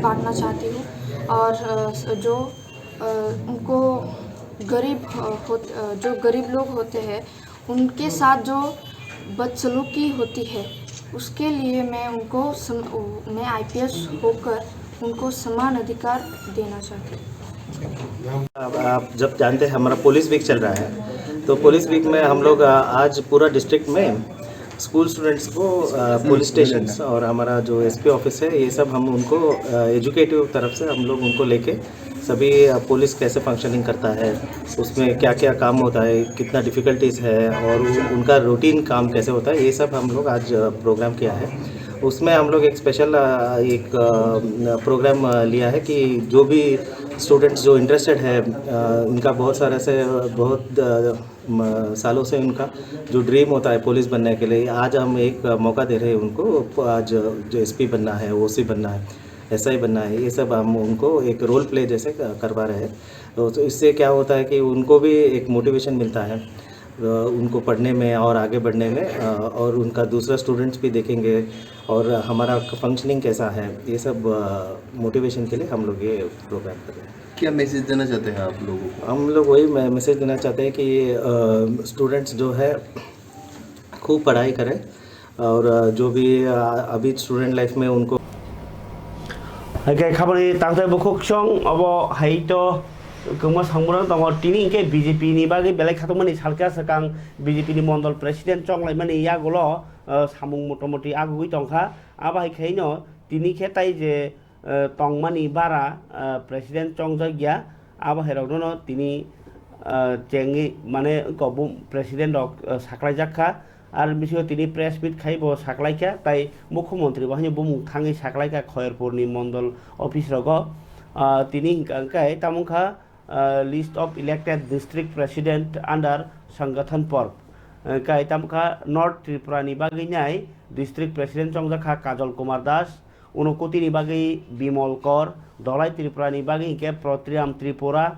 बांटना चाहती हूँ, और, अ, स-, जो, अ, उनको गरीब, अ, होत-, अ, जो गरीब लोग होते हैं, उनके साथ जो बदसलूकी होती है, उसके लिए मैं उनको सम-, मैं आईपीएस होकर उनको समान अधिकार देना चाहती हूँ। अब आप जब जानते हैं हमारा पुलिस वीक चल रहा है, तो पुलिस वीक में हम लोग, अ, आज पूरा डिस्ट्रिक्ट में स्कूल स्टूडेंट्स को, अ, पुलिस स्टेशंस और हमारा जो एसपी ऑफिस है, ये सब हम उनको, अ, एजुकेटिव तरफ से हम लोग उनको लेके सभी, अ, पुलिस कैसे फंक्शनिंग करता है, उसमें क्या-क्या काम होता है, कितना डिफिकल्टीज है और उ-, उनका रूटीन काम कैसे होता है, ये सब हम लोग आज, अ, प्रोग्राम किया है। उसमें हम लोग एक स्पेशल, अ, एक, अ, प्रोग्राम, अ, लिया है कि जो भी स्टूडेंट्स जो इंटरेस्टेड है, अ, उनका बहुत सारे से, बहुत, अ, म-, सालों से उनका जो ड्रीम होता है पुलिस बनने के लिए, आज हम एक मौका दे रहे हैं उनको। आज जो एसपी बनना है, ओसी बनना है, एसआई बनना है, ये सब हम उनको एक रोल प्ले जैसे क-, करवा रहे हैं। तो, तो इससे क्या होता है कि उनको भी एक मोटिवेशन मिलता है, अ, उनको पढ़ने में और आगे बढ़ने में, अ, और उनका दूसरा स्टूडेंट्स भी देखेंगे और हमारा फंक्शनिंग कैसा है, ये सब, अ, मोटिवेशन के लिए हम लोग ये प्रोग्राम कर रहे हैं। क्या मैसेज देना चाहते हैं आप लोगों को? हम लोग वही मै-, मैसेज देना चाहते हैं कि, अ, स्टूडेंट्स जो है, खूब पढ़ाई करें और, अ, जो भी, अ, अभी स्टूडेंट लाइफ में उनको Hai khe khaboni tangtai bukhuk song obo hai to kwma samung tongo. Tini hwnkhe B J P ni bagwi belai khatungmani salkha swkang B J P ni mondol president chonglaimani yagulo, uh, samung motamoti agugwi tongkha. Abo hai khaino tini khe tai je, uh, tongmani bara, uh, president chongjak ya. Abo hai rokno tini, uh, chengwi mane kobum president rok, uh, saklaijak kha. Ar bisingo tini press meet khai bo saklaikha, tai mukhyamantri bo haino bumung thangwi saklaikha Khairpurni mondol office rogo. Ah, tini hwnkha, hwnkhe tamo wngkha, ah, list of elected district president under Sangathan Parv. Hwnkhe tamo wngkha North Tripura ni bagwi nai district president chongjak kha Kajol Kumar Das, Unakoti ni bagwi Bimol Kor, Dholai Tripura ni bagwi hwnkhe Protriam Tripura,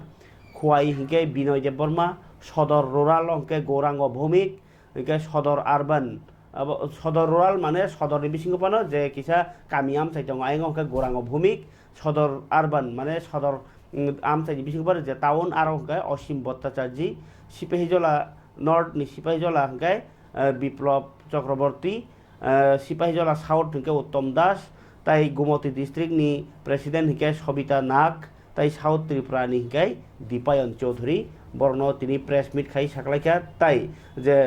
Khowai hwnkhe Binoy Debbarma, Sodor Rural hwnkhe Gourango Bhowmik, hwnkhe Sodor Urban, abo Sodor Rural mane Sodor ni bisingo phano je kisa kami amchai tongo, ayang hwnkhe Gourango Bhowmik, Sodor Urban mane Sodor, mm, amchai ni bisingo phano je town aro hwnkhe Osim Bhattacharjee, Sipahijola North ni Sipahijola hwnkhe, eh, Biplab Chakraborty, eh, Sipahijola South hwnkhe Uttom Das, tai Gumoti district ni president hwnkhe Sobita Nag, tai South Tripura ni hingkai Dipayon Chowdhury, borokno tini press meet khai saklaikha, tai je,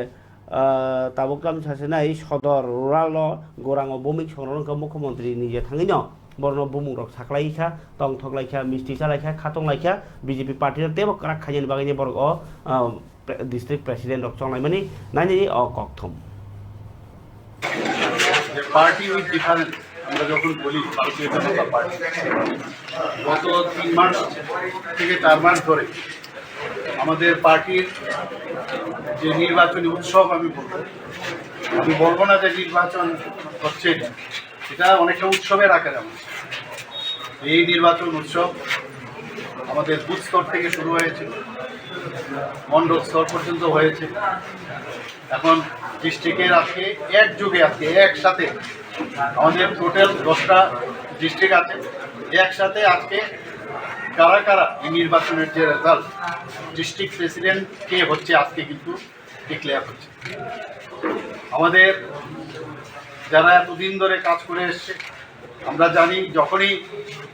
ah, tabuk tamo sasinai sodor rural o Gorango bumik songrok wngkha mukhyamantri ni je thangwi no borokno bumung rok saklaikha, tongthok laikha, misti chalaikha, khatong laikha, B J P party no teibo kwrak khainani bagwi borok o, ah, pre-, district president rok chonglaimani nainani o kokthum. যে party with difference আমরা যখন বলি ভারতীয় জনতা পার্টি, গত তিন মাস থেকে চার মাস ধরে আমাদের পার্টির যে নির্বাচনী উৎসব আমি বলবো, আমি বলবো না যে নির্বাচন হচ্ছে, এটা অনেকটা উৎসবের আকারে আমরা এই নির্বাচন উৎসব আমাদের বুথ স্তর থেকে শুরু হয়েছে, মণ্ডল স্তর পর্যন্ত হয়েছে। এখন ডিস্ট্রিক্টের আজকে একযোগে, আজকে একসাথে আমাদের টোটাল দশটা ডিস্ট্রিক্ট আছে, একসাথে আজকে কারা কারা এই নির্বাচনের যে রেজাল্ট, ডিস্ট্রিক্ট প্রেসিডেন্ট কে হচ্ছে, আজকে কিন্তু ডিক্লেয়ার হচ্ছে। আমাদের যারা এতদিন ধরে কাজ করে এসছে, আমরা জানি যখনই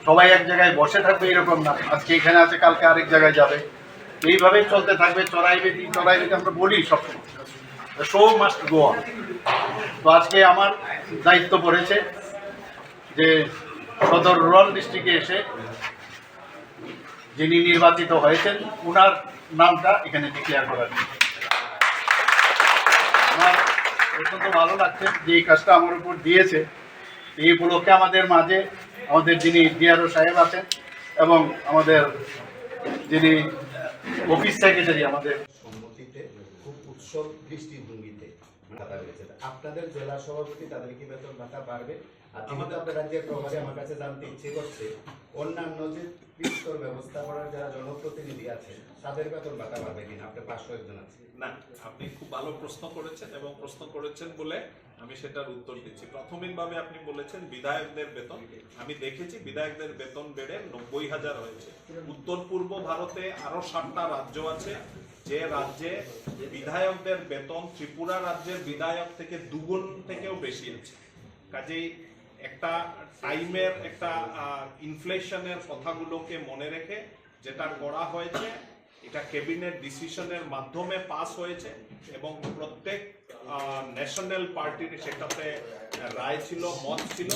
সবাই এক জায়গায় বসে থাকবে এরকম না, আজকে এখানে আছে, কালকে আরেক জায়গায় যাবে, এইভাবে চলতে থাকবে। চড়াই বেদি, চড়াই বেদি আমরা বলি সবসময়, শো মাস্ট গো অন। তো আজকে আমার দায়িত্ব পড়েছে যে সদর রুরাল ডিস্ট্রিক্টে এসে যিনি নির্বাচিত হয়েছেন, ওনার নামটা এখানে ডিক্লেয়ার করার জন্য। আমার অত্যন্ত ভালো লাগছে যে এই কাজটা আমার উপর দিয়েছে। এই উপলক্ষে আমাদের মাঝে আমাদের যিনি ডিআরও সাহেব আছেন এবং আমাদের যিনি অফিস সেক্রেটারি আমাদের সম্মতিতে খুব উৎসব দৃষ্টিভঙ্গিতে ভাতা রয়েছে। তা আপনাদের জেলা সভাপতি তাদের কি বেতন ভাতা বাড়বে? আর যেহেতু আমাদের আপনারা যে প্রভাবে আমার কাছে জানতে ইচ্ছে করছে, অন্যান্য যে পিস্তর ব্যবস্থাপনার যারা জনপ্রতিনিধি আছে, তাদের বেতন ভাতা বাড়বে কিনা? আপনার পাঁচশো একজন আছে। না, আপনি খুব ভালো প্রশ্ন করেছেন এবং প্রশ্ন করেছেন বলে আমি সেটার উত্তর দিচ্ছি। প্রাথমিকভাবে আপনি বলেছেন বিধায়কদের বেতন। আমি দেখেছি বিধায়কদের বেতন বেড়ে নব্বই হাজার হয়েছে। উত্তর পূর্ব ভারতে আরো সাতটা রাজ্য আছে, যে রাজ্যে বিধায়কদের বেতন ত্রিপুরা রাজ্যের বিধায়ক থেকে দুগুণ থেকেও বেশি আছে। কাজেই একটা টাইমের একটা, আহ, ইনফ্লেশনের কথাগুলোকে মনে রেখে যেটা করা হয়েছে, এটা ক্যাবিনেট ডিসিশনের মাধ্যমে পাস হয়েছে এবং প্রত্যেক, আহ, ন্যাশনাল পার্টির সেটাতে রায় ছিল, মত ছিল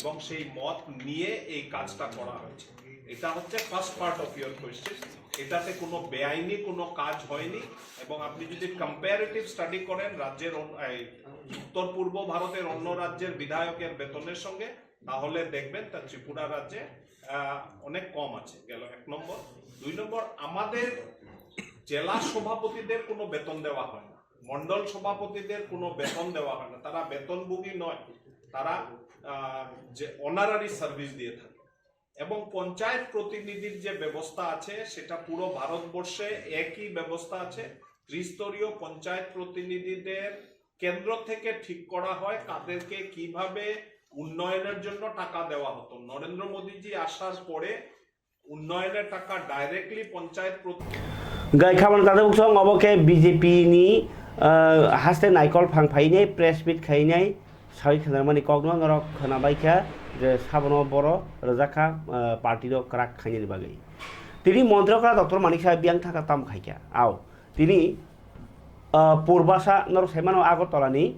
এবং সেই মত নিয়ে এই কাজটা করা হয়েছে। এটা হচ্ছে first part of your question. এটাতে কোনো বেআইনি কোনো কাজ হয়নি এবং আপনি যদি কম্পারেটিভ স্টাডি করেন রাজ্যের অন-, এই উত্তর পূর্ব ভারতের অন্য রাজ্যের বিধায়কের বেতনের সঙ্গে, তাহলে দেখবেন তা ত্রিপুরা রাজ্যে, আহ, অনেক কম আছে। গেল এক নম্বর। দুই নম্বর, আমাদের জেলা সভাপতিদের কোনো বেতন দেওয়া হয় না, মণ্ডল সভাপতিদের কোনো বেতন দেওয়া হয় না, তারা বেতনভোগী নয়, তারা, আহ, যে অনারারি সার্ভিস দিয়ে থাকে। এবং পঞ্চায়েত প্রতিনিধির যে ব্যবস্থা আছে, সেটা পুরো ভারতবর্ষে একই ব্যবস্থা আছে। ত্রিস্তরীয় পঞ্চায়েত প্রতিনিধিদের কেন্দ্র থেকে ঠিক করা হয় কাদেরকে কিভাবে উন্নয়নের জন্য টাকা দেওয়া হতো। নরেন্দ্র মোদীজি আসার পরে উন্নয়নের টাকা ডাইরেক্টলি পঞ্চায়েত প্রতি- Gai khamani tata buksong obo khe B J P ni, ah, haste naikol phang phainai press meet khainai sawi khnarmani kokno norok khwnabai kha je sabono boro rwjak kha, ah, party rok kwrak khainani bagwi. Tini montri okra Doctor Manik Saha biyang thangkha tamo khai kha. Ao. Tini, ah, Purbasa norok sai mano Agartala ni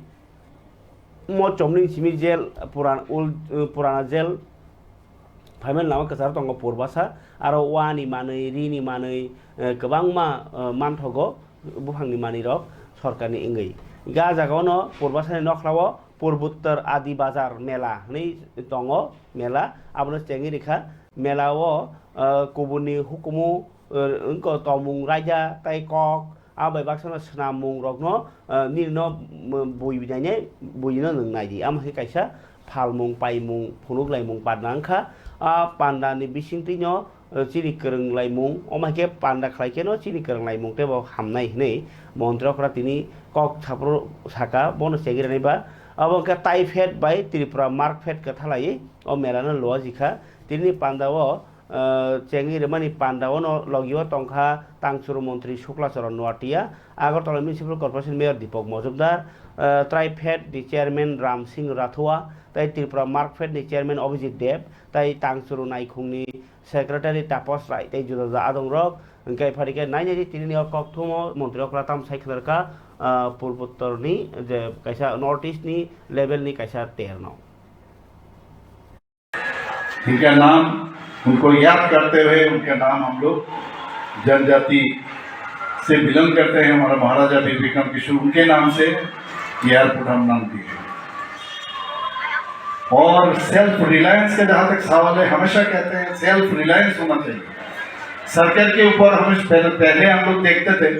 mo chomni simi jail, puran-, ul-, eh, purana jail phaimani lama kwcharo tongo Purbasa, aro wani manwi, rini manwi, eh, kwbangma, eh, manthogo buphangni manwi rok sorkarni wngwi. Ga jagao no Purbasani nokhlao Purvottar Adi Bazar mela hwnwi tongo, mela abono chengwi rikha. Mela o, eh, kubuni hukumu, eh, wngkha tongmung raida tei kok, abo bai baksa no swnam mung rok no, eh, nini no, mm, bui nainai, bui no nwng nai di. Amo khe kaisa phalmung, paimung, phunuk laimung panda wngkha. A panda ni bisingtwi no, eh, chini kwrwng laimung, omo hai khe panda khlai khe no chini kwrwng laimung tei bo hamnai hwnwi montri okra tini kok saphuru saka, bono chengwi rwnai ba. Abo wngkha typhoid bai Tripura Markfest kwthalai o mela no luajikha. Tini panda o, ah, chengwi rwmani panda o no logi o tongkha Tangchuru montri Shukla Charan Noatia, Agartala Municipal Corporation Mayor Deepak Mojumdar, ah, Trifed ni Chairman Ram Singh Rathua, tei Tripura Markfest ni Chairman Abhijit Deb, tei Tangchuru Naikhung ni Secretary Tapas Rai tei juda juda adongrok. Hwnkhe phaikhe nainai di tini o kokthumo montri okra tam sai khwlarkha, ah, Purbottoni je kaisa North East ni level ni kaisa terno. इनका नाम, उनको याद करते हुए उनका नाम हम लोग जनजाति से बिलोंग करते हैं, हमारा महाराजा वीर विक्रम किशोर, उनके नाम से एयरपोर्ट हम नाम दिए। और सेल्फ रिलायंस का जहाँ तक सवाल है, हमेशा कहते हैं सेल्फ रिलायंस होना चाहिए। सरकार के ऊपर हम पहले, पहले हम लोग देखते थे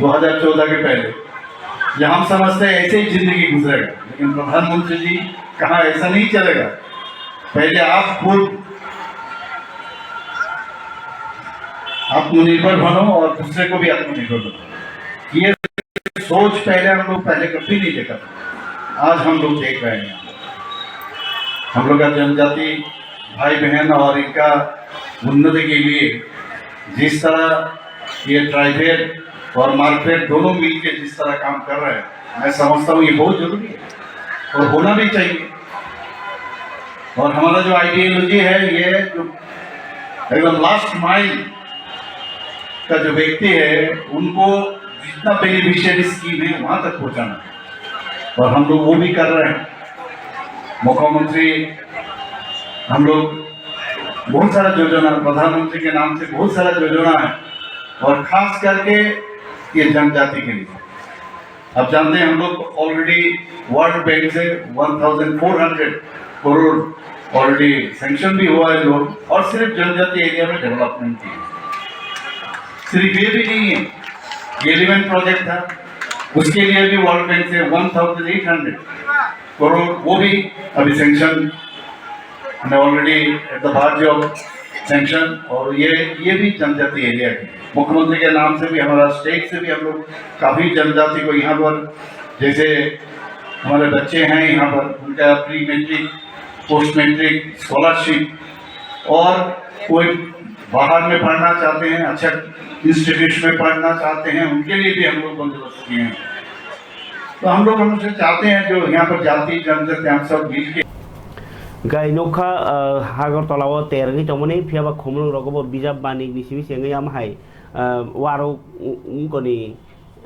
दो हज़ार चौदह के पहले, ये हम समझते हैं ऐसे ही जिंदगी गुजरेगा, लेकिन प्रधानमंत्री जी कहा ऐसा नहीं चलेगा। पहले आप खुद आत्मनिर्भर बनो और दूसरे को भी आत्मनिर्भर बनाओ। ये सोच पहले हम लोग पहले कभी नहीं देखा था, आज हम लोग देख रहे हैं। हम लोग का जनजाति भाई बहन और इनका उन्नति के लिए जिस तरह ये ट्राइफेड और मार्कफेड दोनों मिलके जिस तरह काम कर रहे हैं, मैं समझता हूँ ये बहुत जरूरी है और होना भी चाहिए। और हमारा जो आइडियोलॉजी है, ये जो एकदम लास्ट माइल का जो व्यक्ति है, उनको जितना बेनिफिशियरी स्कीम है, वहाँ तक पहुँचाना है। और हम लोग वो भी कर रहे हैं। मुख्यमंत्री, हम लोग बहुत सारा योजना, प्रधानमंत्री के नाम से बहुत सारा योजना है, और खास करके ये जनजाति के लिए। आप जानते हैं, हम लोग ऑलरेडी वर्ल्ड बैंक से one thousand four hundred crore already sanction भी हुआ है लोन, और सिर्फ जनजाति एरिया में डेवलपमेंट की है। सिर्फ ये भी नहीं है, ये एलिमेंट प्रोजेक्ट था, उसके लिए भी वर्ल्ड बैंक से one thousand eight hundred crore, वो भी अभी सैंक्शन, हमने already at the verge of sanction. और ये, ये भी जनजाति एरिया की, मुख्यमंत्री के नाम से भी, हमारा स्टेट से भी हम लोग काफ़ी जनजाति को यहाँ पर, जैसे हमारे बच्चे हैं यहाँ पर, उनका pre matric, post matric scholarship, और कोई बाहर में पढ़ना चाहते हैं, अच्छा इंस्टीट्यूट में पढ़ना चाहते हैं, उनके लिए भी हम लोग बंदोबस्त किए हैं। तो हम लोग हमेशा चाहते हैं जो यहाँ पर जाति जनजाति हम सब मिल के Gai nukha, ah, Hagartala o ter wngwi tongmani, phiyaba khumulwng rogo bo bijap bani nisi misi wngwi ama hai, ah, warok wngkoni,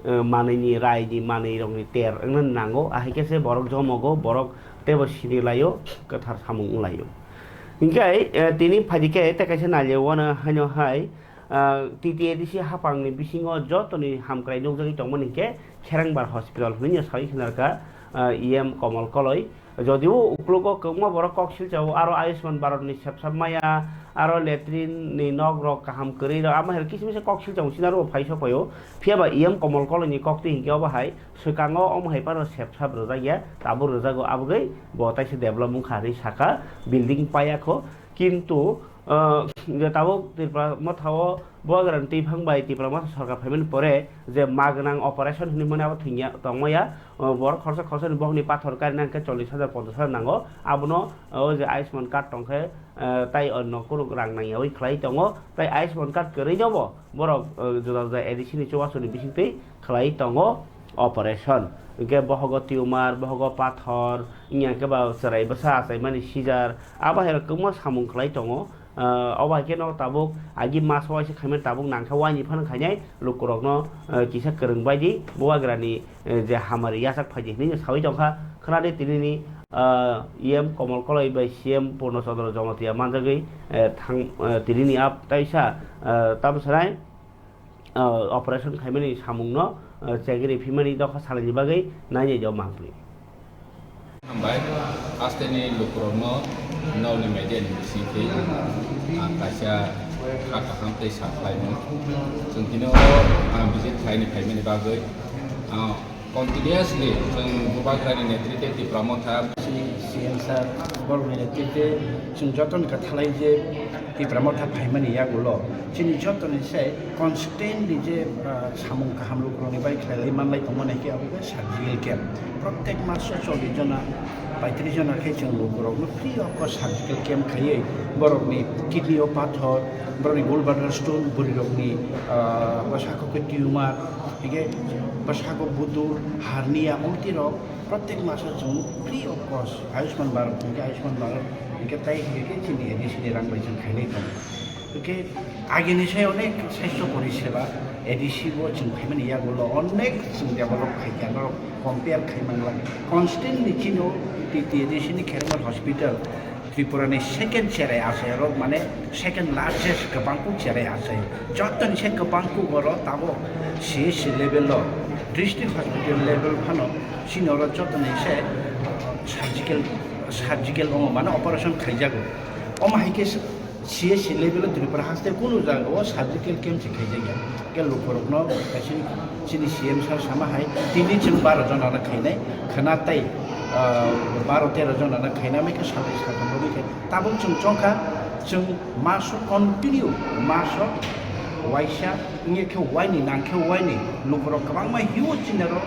ah, manwi ni rai ni manwi rok ni ter wngna nango, ahai khe se borok jomogo, borok teibo sini laio, kwthar samung wng laio. Hinkhe, eh, tini phaidi khe tei kaisa nalya wano haino hai, ah, T T A D C haphangni bisingo jotoni hamkrai nukjagwi tongmani hinkhe Kherangbar Hospital hwnwi sawi khnarkha, ah, E M Komol Koloi. Jodio uklogo kwbangma borok kok silchao, aro Ayushman Bharat ni sepsap maya, aro latrine ni nok rok kaham kwrwi rok, amo hai kisa misa kok silchao sina ro phai sok phaio. Phiyaba E M Komol Koloi ni kok twi hinkhe obo hai swkango omo hai phano sepsap rwjak ya, tabuk rwjago, abogwi bo taisa develop wngkha hinwi sakha, building paiya kho. Kintu, ah, je tabuk Tripura Motha o Bubagrani twiphang bai Tripura Motha sorkar phaimani pore je ma gwnang operation hinwi mani abo thwngya tongmaya, ah, borok khorsa khorsa ni bokni pathor karina hwnkhe chollish hajar ponchash hajar nango, abono, ah, o je Ayushman card tongkhe, ah, tai onno kuruk rang nangyawi khlai tongo, tai Ayushman card kwrwino bo borok, ah, juda juda A D C ni chubachu ni bisingtwi khlai tongo operation. Hwnkhe bohogo tumor, bohogo pathor, wngya khe ba chwrai bwsa achaimani seizure, abo hai rok kwbangma samung khlai tongo. Ah, obo hai kheno tabuk agi mas waisa khaimani tabuk nangkha waini phano khainai lukurokno, ah, kisa kwrwng baidi Bubagrani, eh, je hamari yachak phaidi hinwi sawi tongkha. Khwnadi tinini, ah, E M Komol Koloi bai C M Purno Chandra Jamatia manjagwi, eh, thang, eh, tinini ap taisa, eh, tamsanai, ah, operation khaimani samungno, ah, chegri phimani dokha salaini bagwi nainai jao mangpli. Hambai, asteni lukurokno nokni media ni bisingtwi, ah, kaisa kha kaham tei sa khlaimung. Chwng tini o, ah, visit khlaini phaimani bagwi, ah, continuously chwng Bubagrani netritwe Tipra Motha, C M sir, borokni netritwe chwng jotono kwthalai je Tipra Motha phaimani yagulo chini jotoni se constantly je, ah, samung kaham lukurokni bai khlailai manlai tongmani khe abo khe surgical camp. Prottek maso chollish jona, paitris jona khe chwng lukurokno free of cost surgical camp khaiwi borokni kidney o pathor, borokni gallbladder stone, bwrwirokni, ah, bwsakho khe tumor, hingkhe bwsakho budul, hernia, omtwi rok prottek maso chwng free of cost Ayushman Bharat, hingkhe Ayushman Bharat hingkhe tai hingkhe chini A D C ni rang bai chwng khainai tongo. Hwnkhe agini se onek sasthyo poriseba A D C bo chwng phaimani yagulo onek chwng develop khaikha, norok compare khaimani bagwi. Constantly chino T T A D C ni Kheremgar Hospital Tripura ni second cherai achai oro, mane second largest kwbangkuk cherai achai. Jotoni se kwbangkuk oro tabuk C H C level o, district hospital level phano chini oro jotoni se surgical, surgical omo mane operation khaijago. Omo hai khe C H C level o Tripura haste kunu jaga o surgical camp se khaijakya. Khe lukurokno kaisa chini C M sir sama hai tini chwng baro jona no khainai khwna tei, ah, baro tero jona no khainai mai khe salai saltham rwgwi khe tabuk chwng chongkha chwng maso continue maso waisa wngya khe waini nang khe waini lukurok kwbangma hiyo chini oro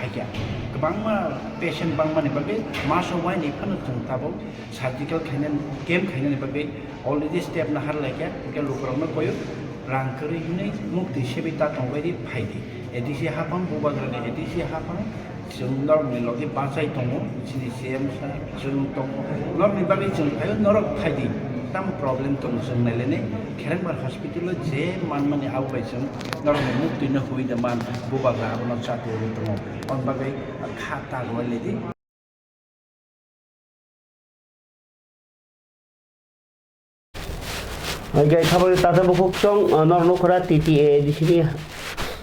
phaikha kwbangma patient bangmani bagwi maso waini phano chwng tabuk surgical khainani camp khainani bagwi already step nahar laikha, hwnkhe lukurokno koyo rang kwrwi hwnwi muktwi sebwi ta tongbaidi phaidi. A D C haphang bubagrani A D C haphang chwng norokni logi bachai tongo, chini C M sir chwng tongo, norokni bagwi chwng phaio, norok phaidi. Tamo problem tongo chwng nailainai, Kherengbar hospital o je manmani abo bai chwng norokni muktwino huida man bubagra abono chatwi tongo, on bagwi kha ta rwlaidi. Hingke khabari tata bukhuk song, ah, norok nukhora T T A A D C ni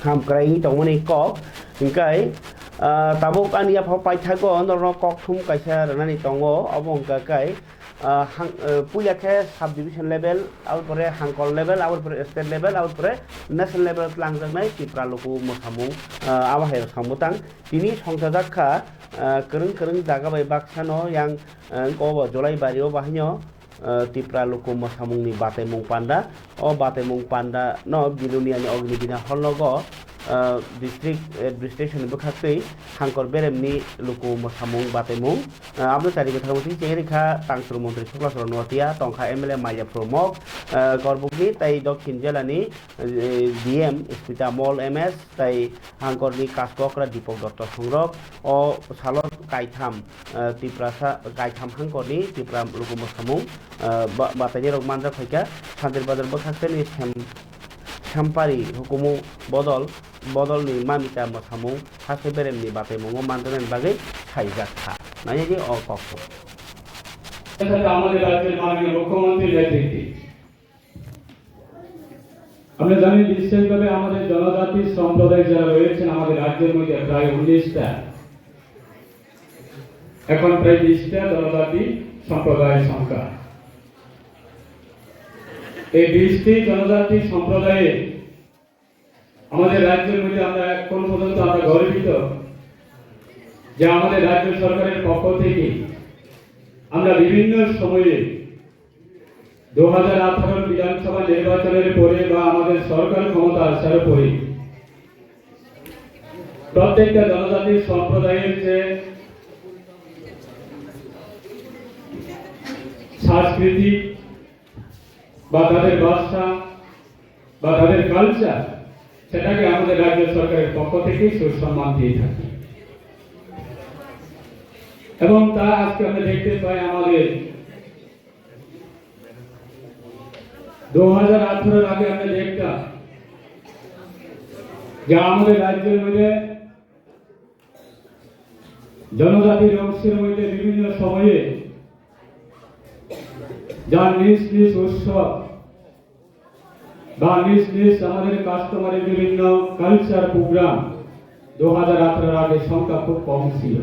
hamkrai wngwi tongmani kok. Hingke, ah, tabuk ani yapha paithago norokno kokthum kaisa rwnani tongo. Obo hingka khe, ah, hang, ah, puila khe sub division level, aboni pore hangkol level, aboni pore state level, aboni pore national level twlangjaknai Tipra luku mwsamung, ah, abo hai rwkha mwtang. Tini songchajak kha, ah, kwrwng kwrwng jaga bai baksano yang, ah, wngkha obo Jolaibari o bahaino, ah, Tipra luku mwsamungni bataimung panda. O bataimung panda no Biluniani Ognibina holnogo, ah, district administration ni bwkhaktwi Hangkor Beremni luku mwsamung bataimung. Ah, aboni chari bwthakmung twi chengri kha Tangchwlwi montri Suklaswrwng Noatia, tongkha M L A Mailya Phromok, ah, Korbukni tei Dokhin Jelani, eh, D M Smita Mol M S, tei Hangkorni Kaskokra Dipok Dotto songrok. O salo kaitham, eh, Tiprasa, kaitham Hangkorni Tipra luku mwsamung, eh, ba-, batainirok manjak phaikha. Santir Bazar bwkhakteni Sem-, Sempari hukumu bodol, bodolni mamita mwsamung haste beremni bataimungo manjaknani bagwi saijak kha. Naiyadi o kokthum. সাথে আমাদের রাজ্যের মাননীয় মুখ্যমন্ত্রীর নেতৃত্বে আমরা জানি, বিশেষভাবে আমাদের জনজাতি সম্প্রদায় যারা রয়েছেন আমাদের রাজ্যের মধ্যে প্রায় উনিশটা, এখন প্রায় বিশটা জনজাতি সম্প্রদায় সংখ্যা। এই বিশটি জনজাতি সম্প্রদায়ে আমাদের রাজ্যের মধ্যে আমরা এখন পর্যন্ত আমরা গর্বিত যে আমাদের রাজ্য সরকারের পক্ষ থেকে আমরা বিভিন্ন সময়ে দু হাজার আঠারো বিধানসভা নির্বাচনের পরে বা আমাদের সরকার ক্ষমতা আসার পরে প্রত্যেকটা জনজাতির সম্প্রদায়ের যে সংস্কৃতি বা তাদের ভাষা বা তাদের কালচার, সেটাকে আমাদের রাজ্য সরকারের পক্ষ থেকে সুসম্মান দিয়ে থাকি। এবং তা আজকে আমরা দেখতে পাই আমাদের দু হাজার আঠারোর আগে আমরা দেখতাম যে আমাদের রাজ্যের মধ্যে জনজাতির অংশের মধ্যে বিভিন্ন সময়ে যার নিজ নিজ উৎসব বা নিজ নিজ আমাদের কাস্টমারি বিভিন্ন কালচার প্রোগ্রাম দু হাজার আঠারোর আগে সংখ্যা খুব কম ছিল।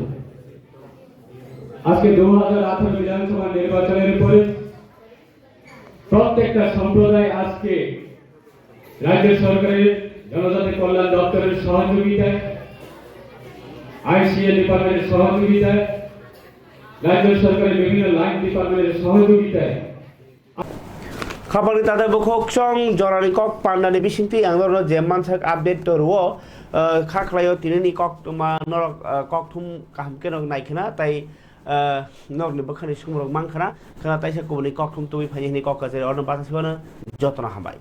আজকে দু হাজার আঠারো বিধানসভা নির্বাচনের পরে প্রত্যেকটা সম্প্রদায় আজকে রাজ্য সরকারের জনজাতি কল্যাণ দপ্তরের সহযোগিতায়, আইসিএ ডিপার্টমেন্টের সহযোগিতায়, রাজ্য সরকারের বিভিন্ন লাইন ডিপার্টমেন্টের সহযোগিতায় Khapangni tata bukhuk song jorani kok pandani bisingtwi ang norokno je mansak update to rwo, ah, kha khlaio tinini koktwma norok, ah, kokthum kaham khe norok naikhwna tei, ah, norokni bwkhani sumrok mankhwna khwna taisa kubuni kokthum tubui phaini hwnwi kok kachari orno bachasibano jotono hambai.